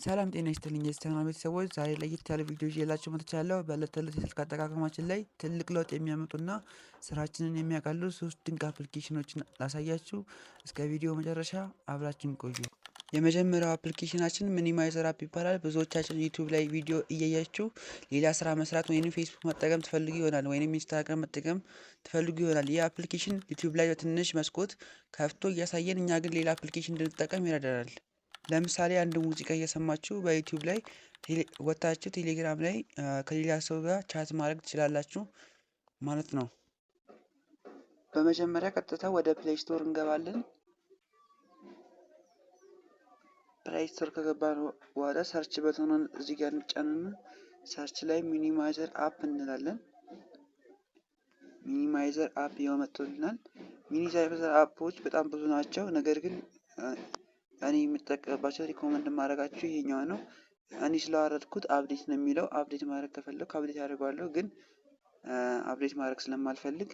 ሰላም ጤና ይስጥልኝ የቻናል ቤተሰቦች፣ ዛሬ ለየት ያለ ቪዲዮ ይዤላችሁ መጥቻለሁ። በዕለት ተዕለት የስልክ አጠቃቀማችን ላይ ትልቅ ለውጥ የሚያመጡና ስራችንን የሚያቀሉ ሶስት ድንቅ አፕሊኬሽኖችን ላሳያችሁ። እስከ ቪዲዮ መጨረሻ አብራችን ቆዩ። የመጀመሪያው አፕሊኬሽናችን Minimizer app ይባላል። ብዙዎቻችን ዩቲዩብ ላይ ቪዲዮ እያያችሁ ሌላ ስራ መስራት ወይንም ፌስቡክ መጠቀም ትፈልጉ ይሆናል፣ ወይንም ኢንስታግራም መጠቀም ትፈልጉ ይሆናል። ይህ አፕሊኬሽን ዩቲዩብ ላይ በትንሽ መስኮት ከፍቶ እያሳየን፣ እኛ ግን ሌላ አፕሊኬሽን እንድንጠቀም ይረዳናል። ለምሳሌ አንድ ሙዚቃ እየሰማችሁ በዩቲዩብ ላይ ወታችሁ ቴሌግራም ላይ ከሌላ ሰው ጋር chat ማድረግ ትችላላችሁ ማለት ነው። በመጀመሪያ ቀጥታ ወደ Play Store እንገባለን። Play Store ከገባን በኋላ search button ኡን እዚህ ጋር እንጫንና search ላይ Minimizer app እንላለን። Minimizer app ይኸው መጥቶልናል። Minimizer app ኦች በጣም ብዙ ናቸው። ነገር ግን እኔ የምጠቀምባቸው፣ recommend ማድረጋችሁ ይሄኛው ነው። እኔ ስላወረድኩት update ነው የሚለው። Update ማድረግ ከፈለኩ update አደርገዋለሁ። ግን update ማድረግ ስለማልፈልግ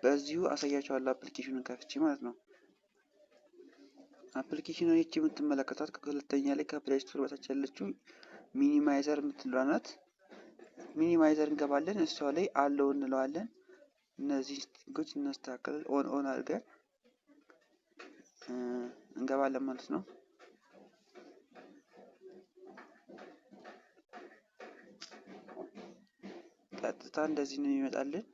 በዚሁ አሳያችኋለሁ አፕሊኬሽኑን ከፍቼ ማለት ነው። አፕሊኬሽኑን ይቺ የምትመለከቷት ከሁለተኛ ላይ ከ Play Store በታች ያለችው Minimizer የምትለዋ ናት። Minimizer እንገባለን። እሷ ላይ allow እንለዋለን። እነዚህ setting ኦች እናስተካክል፣ on on አድርገን እንገባለን ማለት ነው። ቀጥታ እንደዚህ ነው የሚመጣልን።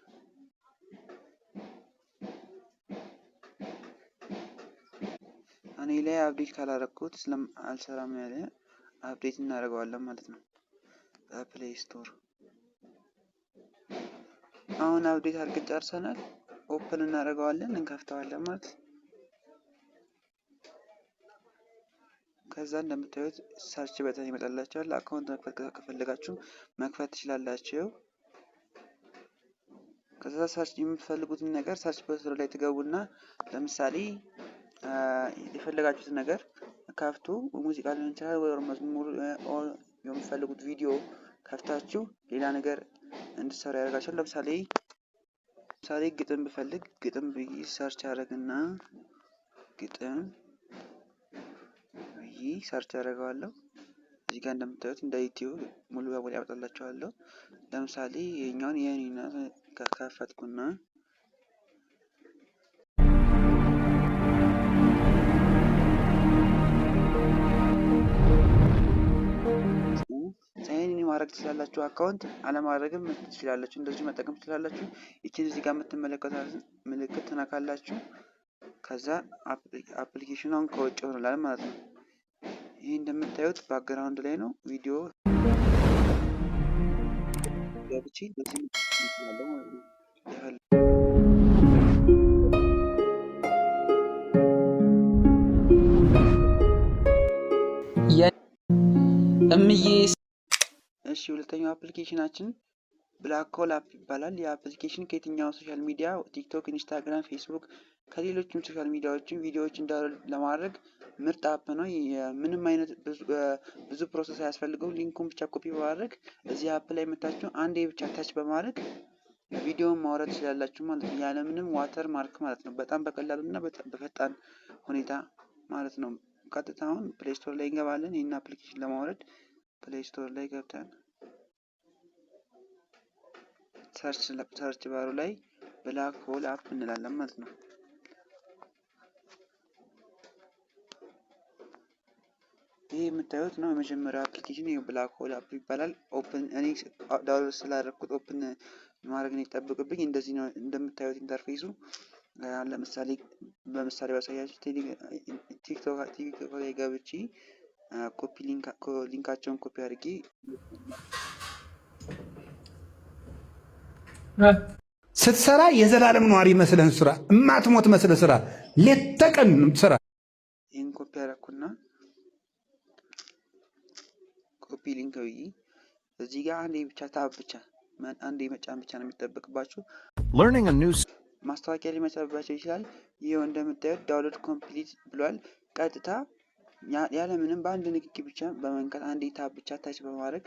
እኔ ላይ update ካላረኩት አልሰራም ያለ፣ update እናደርገዋለን ማለት ነው በ Play Store። አሁን update አድርገን ጨርሰናል። Open እናደርገዋለን፣ እንከፍተዋለን ማለት። ከዛ እንደምታዩት search button ይመጣላችኋል። Account መክፈት ከፈለጋችሁ መክፈት ትችላላችሁ። ከዛ search የምትፈልጉትን ነገር search button ላይ ትገቡና ለምሳሌ የፈለጋችሁትን ነገር ከፍቶ ሙዚቃ ሊሆን ይችላል ወይ መዝሙር፣ የምትፈልጉት ቪዲዮ ከፍታችሁ ሌላ ነገር እንድትሰሩ ያደርጋችኋል። ለምሳሌ ግጥም ብፈልግ ግጥም ብዬ search አደርግና ግጥም ብዬ search አደርገዋለሁ። እዚህ ጋር እንደምታዩት እንደ ዩቲዩብ ሙሉ በሙሉ ያመጣላችኋለሁ። ለምሳሌ ይሄኛውን የኔና ከከፈትኩና sign in ማድረግ ትችላላችሁ። Account አለማድረግም ትችላላችሁ። እንደዚሁ መጠቀም ትችላላችሁ። ይችን እዚህ ጋር የምትመለከቷት ምልክት ትነካላችሁ። ከዛ አፕሊኬሽኑ አሁን ከውጭ ሆኖላል ማለት ነው። ይህ እንደምታዩት background ላይ ነው። ቪዲዮ ገብቼ እንደዚህ እችላለሁ ማለት ነው። እምዬ። እሺ፣ ሁለተኛው አፕሊኬሽናችን Black Hole app ይባላል። ይህ አፕሊኬሽን ከየትኛው social media ቲክቶክ፣ ኢንስታግራም፣ ፌስቡክ፣ ከሌሎችም social media ዎችን ቪዲዮዎችን download ለማድረግ ምርጥ app ነው። ምንም አይነት ብዙ process አያስፈልገው። Link ኡን ብቻ ኮፒ በማድረግ እዚህ app ላይ መታችሁ አንዴ ብቻ touch በማድረግ ቪዲዮን ማውረድ ትችላላችሁ ማለት ነው። ያለምንም watermark ማለት ነው። በጣም በቀላሉ እና በፈጣን ሁኔታ ማለት ነው። ቀጥታ አሁን Play Store ላይ እንገባለን። ይህን አፕሊኬሽን ለማውረድ Play Store ላይ ገብተን search bar ኡ ላይ Black Hole app እንላለን ማለት ነው። ይህ የምታዩት ነው የመጀመሪያው አፕሊኬሽን፣ ይህ Black Hole app ይባላል። Open እኔ download ስላደረግኩት open ማድረግ ነው ይጠብቅብኝ። እንደዚህ ነው እንደምታዩት interface ኡ። ለምሳሌ በምሳሌ ባሳያችሁ ቲክቶክ ላይ ገብቼ copy link ኣቸውን ኮፒ አድርጌ ስትሰራ የዘላለም ነዋሪ መስለህን ስራ፣ እማትሞት መስለህ ስራ፣ ሌት ተቀን ስራ። ይህን ኮፒ ያደረኩና copy link ብዬ እዚህ ጋር አንዴ ብቻ tap ብቻ አንዴ መጫን ብቻ ነው የሚጠበቅባችሁ። Learning a new ማስታወቂያ ሊመጣባቸው ይችላል። ይኸው እንደምታዩት download complete ብሏል። ቀጥታ ያለምንም በአንድ ንክኪ ብቻ በመንካት አንዴ tap ብቻ touch በማድረግ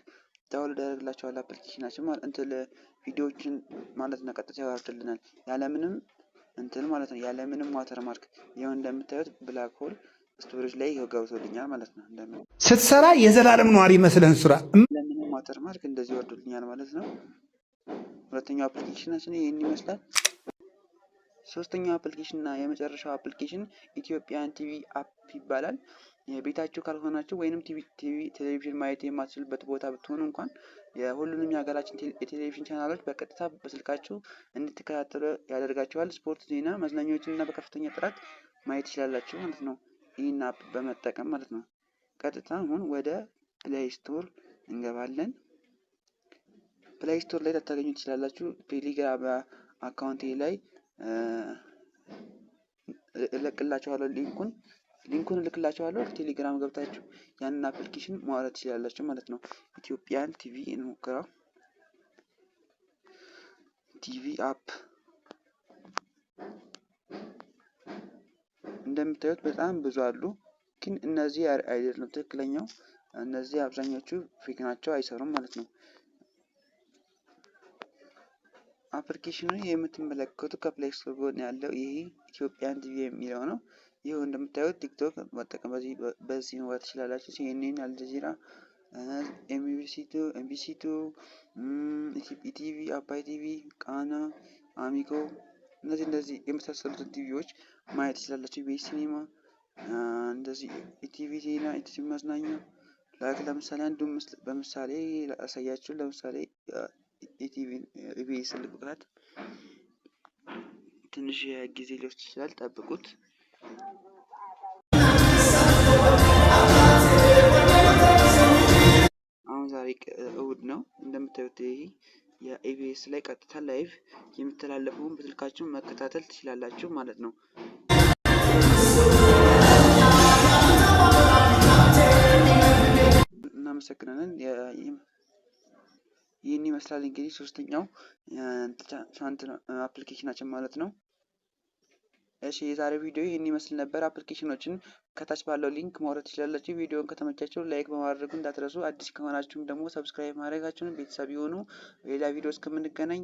download ያደርግላቸዋል አፕሊኬሽናችን ማለት እንትን ቪዲዮዎችን ማለት ነው። ቀጥታ ያወርድልናል ያለምንም እንትን ማለት ነው፣ ያለምንም watermark። ይኸው እንደምታዩት Black Hole storage ላይ ይኸው ገብቶልኛል ማለት ነው። እንደምን ስትሰራ የዘላለም ነዋሪ መስለህን ስራ። ለምንም watermark እንደዚህ ወርዶልኛል ማለት ነው። ሁለተኛው application ኣችን ይህን ይመስላል። ሶስተኛው application እና የመጨረሻው application Ethiopian TV app ይባላል። ቤታችሁ ካልሆናችሁ ወይንም ቲቪ ቴሌቪዥን ማየት የማትችሉበት ቦታ ብትሆኑ እንኳን የሁሉንም የሀገራችን የቴሌቪዥን ቻናሎች በቀጥታ በስልካችሁ እንድትከታተሉ ያደርጋችኋል። ስፖርት፣ ዜና፣ መዝናኛዎችን እና በከፍተኛ ጥራት ማየት ትችላላችሁ ማለት ነው። ይህን app በመጠቀም ማለት ነው። ቀጥታ አሁን ወደ Play Store እንገባለን። Play Store ላይ ልታገኙ ትችላላችሁ። ቴሌግራም account ኤ ላይ እለቅላችኋለሁ link ኡን እልክላችኋለሁ። ቴሌግራም ገብታችሁ ያንን application ማውረድ ትችላላችሁ ማለት ነው። Ethiopian TV እንሞክረው። TV app እንደምታዩት በጣም ብዙ አሉ፣ ግን እነዚህ አይደሉም ትክክለኛው። እነዚህ አብዛኞቹ fake ናቸው፣ አይሰሩም ማለት ነው። application ኑ የምትመለከቱ ከ Play Store ጎን ያለው ይህ Ethiopian TV የሚለው ነው። ይህ እንደምታዩት ቲክቶክ መጠቀም በዚህ መግባት ትችላላችሁ። CNN፣ አልጀዚራ፣ MBC 2፣ MBC 2፣ ኢቲቪ፣ አባይ ቲቪ፣ ቃና፣ አሚኮ እነዚህ የመሳሰሉትን ቲቪዎች ማየት ትችላላችሁ። ኢቢኤስ ሲኒማ፣ እንደዚህ ኢቲቪ ዜና፣ ኢቲቪ መዝናኛ like ለምሳሌ አንዱ በምሳሌ ላሳያችሁ። ለምሳሌ ኢቲቪ ኢቢኤስ ልቁጣት ትንሽ ጊዜ ሊወስድ ይችላል፣ ጠብቁት። አሁን ዛሬ እሁድ ነው። እንደምታዩት ይሄ የኢቢኤስ ላይ ቀጥታ live የሚተላለፈውን በስልካችሁ መከታተል ትችላላችሁ ማለት ነው። እናመሰግናለን። ይህን ይመስላል እንግዲህ ሶስተኛው application ኣችን ማለት ነው። እሺ፣ የዛሬው ቪዲዮ ይህን ይመስል ነበር። application ኖችን ከታች ባለው link ማውረድ ትችላላችሁ። ቪዲዮውን ከተመቻችሁ like በማድረጉ እንዳትረሱ። አዲስ ከሆናችሁም ደግሞ subscribe ማድረጋችሁን ቤተሰብ የሆኑ ሌላ ቪዲዮ እስከምንገናኝ።